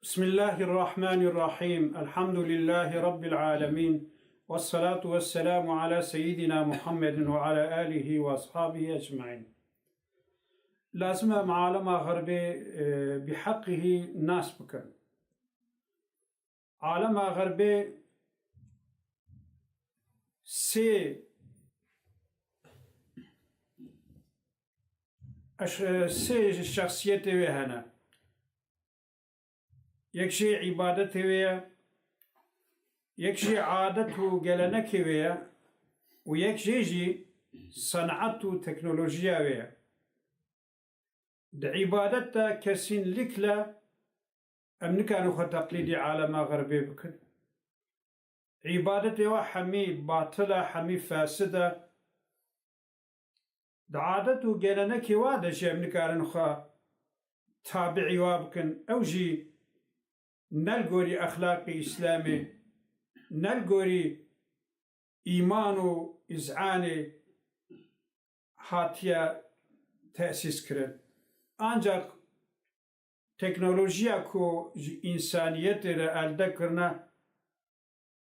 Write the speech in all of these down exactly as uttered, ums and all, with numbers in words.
بسم الله الرحمن الرحيم. الحمد لله رب العالمين. والصلاة والسلام على سيدنا محمد وعلى آله وأصحابه أجمعين. Lazim e em alema xerbê, e, bi heqihî nas bikin. Alema xerbê sê eş-, sê şexsiyetê wê hene. Yek jê îbadetê wê ye, yek jê adet û gelenekê wê ye û yek jê jî senat û teknolojiya wê ye. Di îbadet de kesînlikle em nikarin xwe teqlîdî alema xerbê bikin. Îbadetê wa hemî batil e, hemî fesid e. Di adet û gelenekê wa de jî em nikarin xwe tabiî wa bikin. Ew jî ne li gorî exlaqê Îslamê, ne li gorî îman û îzanê hatiye tesîs kirin. Ancak teknolojiya ku ji însaniyetê re elde kirine,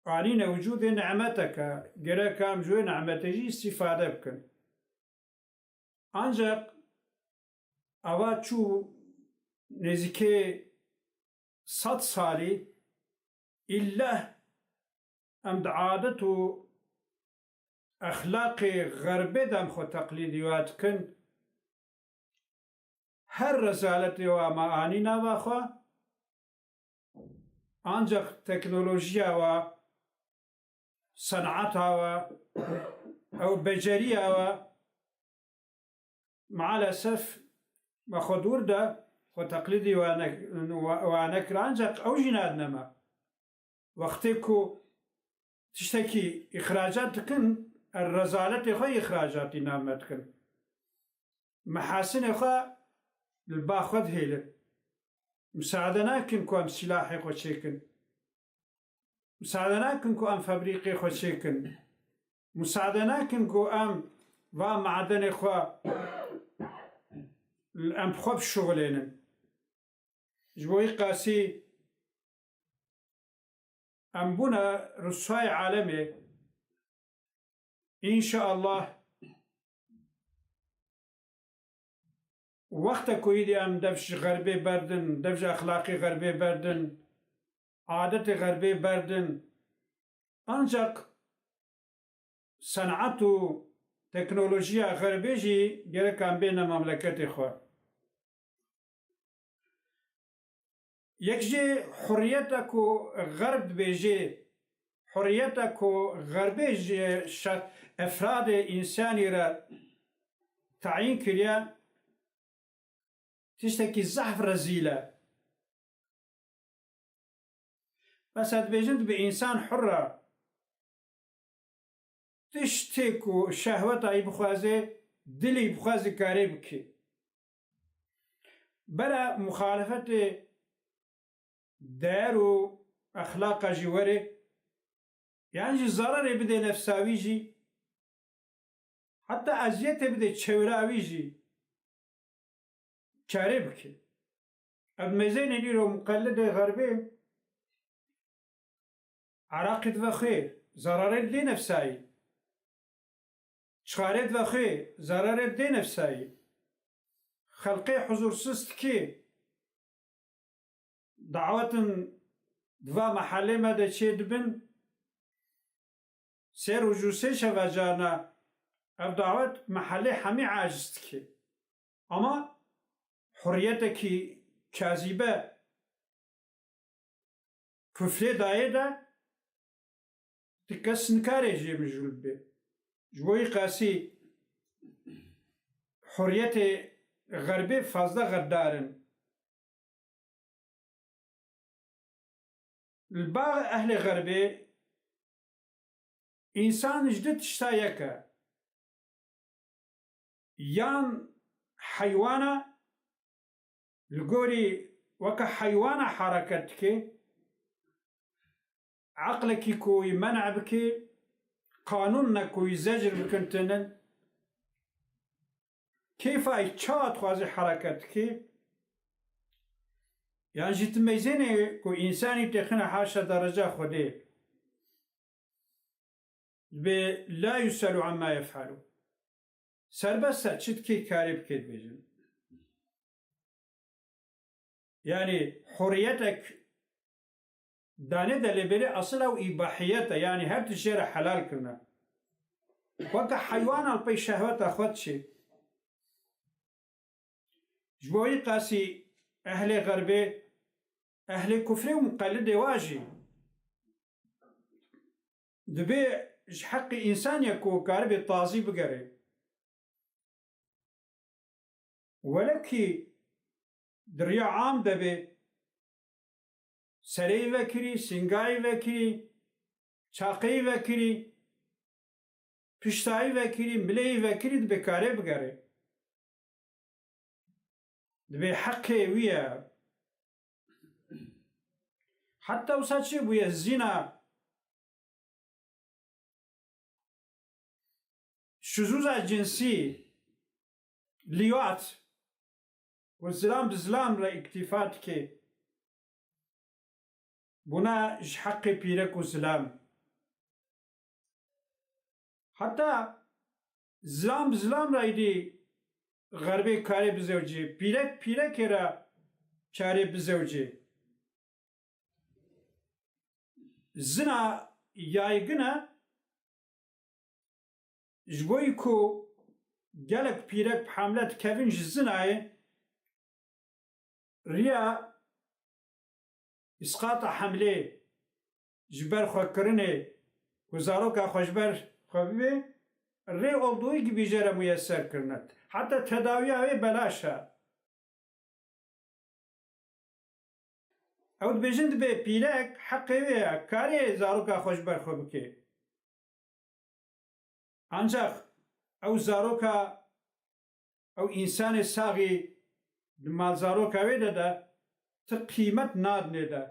anîne wicûdê nimeteke, gerek em ji wê nimetê jî îstîfade bikin. Ancak ava çû nêzîkê sed salî, îlleh em di adet û exlaqê xerbê de em xwe teqlîdî wa dikin. Her rezaletê wa me anî nava xwe, ancak teknolojiya wa, senata wa, ew beceriya wa, maalesef me xwe dûr de xwe teqlîdî wa ne-, wa, wa nekir, ancak ew jî nadine me. Wextê ku tiştekî îxracat dikin, rezaletê xwe îxracatî name dikin. Mehasinê xwe li ba xwe dihêlin. Misade nakin ku em sîlahê xwe çêkin. Misade nakin ku em febrîqê xwe çêkin. Misade nakin ku em va madenê xwe em bi xwe bişuxulênin. Ji bo wî qasî em bûne rûsayê alemê. Înşaallah wexte ku îdî em dev ji xerbê berdin, dev ji exlaqê xerbê berdin, adetê xerbê berdin, ancak senat û teknolojiya xerbê jî gerek em bêne memleketê xwe. Yek jê hurriyeta ku xerb dibêjê, hurriyeta ku xerbê ji şe-, efradê însanî re tayîn kiriye, tiştekî zehf rezîl e. Mesela dibêjin dibe însan hurr e. Tiştê ku şehweta wî bixwaze, dilê wî bixwaze karê bike. Bera muxalefetê değer û exlaqa jî were, yan jî zararê bide nefsa wî jî, heta eziyetê bide çewra wî jî, karê bike. Ev mêzênên îro muqellidê xerbê, eraqê dive xwê, zararê dê nefsayî. Çixarê dive xwê, zararê dê nefsayî. Xelqê huzursiz dikê. Dawetin di va mehelê me de çê dibin, sê roj û sê şeva carna ev dawet mehelê hemî aciz dike. Ama hurriyetekî kazîbe kufrê dayê de, ti kes nikare jê mijûl bibe. Ji bo wî qasî hurriyetê xerbê fazla xeddar in. Li ba ehlê xerbê însan ji du tişta yek e. Yan heywan e, li gorî weke heywana hereket dike, eqlekî ku wî men'a bike, qanûn ne ku wî zecr bikin tinin, kêfa wî çawa dixwaze hereket dike, Yan jî tu meyzênê ku însanî têxine haşa dereca Xwedê. Dibê la yuselu amma yef'alu. Serbest e, çi dikê karê bikê dibêjin. Yanî hurriyetek danê de lê berê esil ew îbahiyet e, yanî her tişt jê re helal kirine. Weke heywana li pey şehweta xwe diçê. Ji bo wî qasî ehlê xerbê, ehlê kufrê û muqellidê wa jî dibê ji heqê însanê ku karibê tazî bigerê. Welekî di riya am de bê, sereyî vekirî, sîngayî vekirî, çaqeyî vekirî, piştayî vekirî, mileyî vekirî dibê karê bigerê. Dibê heqê wî ye. Heta wisa çi bûye? Zîna, şuzûza cinsî, lîwat, ku zilam bi zilam re îktîfa dike, bûna ji heqê pîrek û zilam. Heta zilam bi zilam re êdî xerbê karê bizewcê, pîrek pîrekê re karê bizewcê. Zina yaygin e, ji bo ku gelek pîrek bi hamle dikevin ji zinayê, riya îsqata hemlê ji ber xwe kirinê ku zaroka xwe ji ber xwe bibe, rê oldoyî gibi jê re muyeser kirine. Heta tedawiya wê belaş e. Ew dibêjin dibê pîrek heqê wê ye, karê zaroka xwe ji ber xwe bike. Ancaq ew zaroka, ew însanê saxî di malzaroka wê de de ti qîmet nadinê de.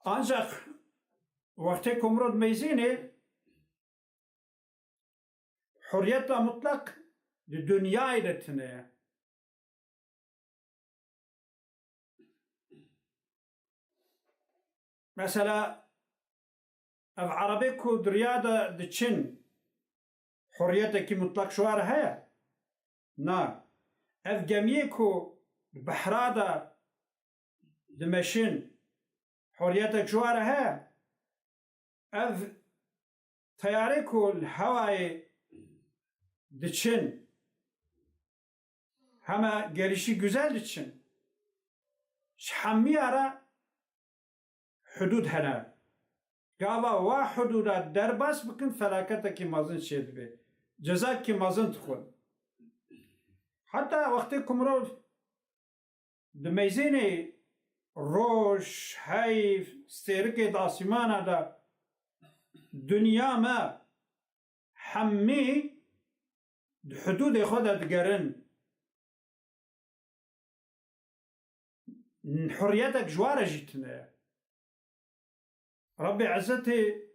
Ancaq wextê ku mirov dimeyzînê, hurriyeta mutlaq di dinyayê de tune ye. Mesela, ev erebê ku di riya de diçin, hurriyetekî mutlaq ji wan re heye? Na. Ev gemiyê ku di behra de dimeşin, hurriyetek ji wan re heye? Ev teyarê ku li hewayê diçin, hema gelişî güzel diçin. Ji hemiya re hudûd hene. Gava wa hudûda derbas bikin, felaketekî mezin çêdibe. Cezakî mezin dixwin. Heta wextê ku mirov dimeyzênê roj, heyv, stêrikê di asîmana de, dinya me hemî di hudûdê xwe de digerin. Hurriyetek ji wan re jî tune ye. Rebbê Ezzetê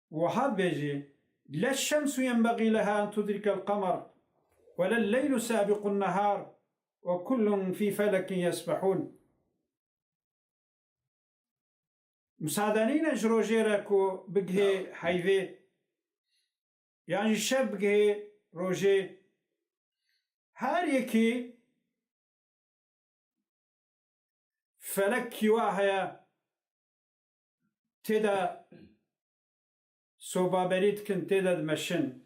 wiha dibêjê, "La şemsu yenbegî leha en tudrikel qemer, we lel leylu sabiqun nehar, we kullun fî felekin yesbehûn." Misade nîne ji rojê re ku bigihê heyvê, yan jî şev bigihê rojê. Her yekî felek kîwa heye, tê de sobaberî dikin, tê de dimeşin.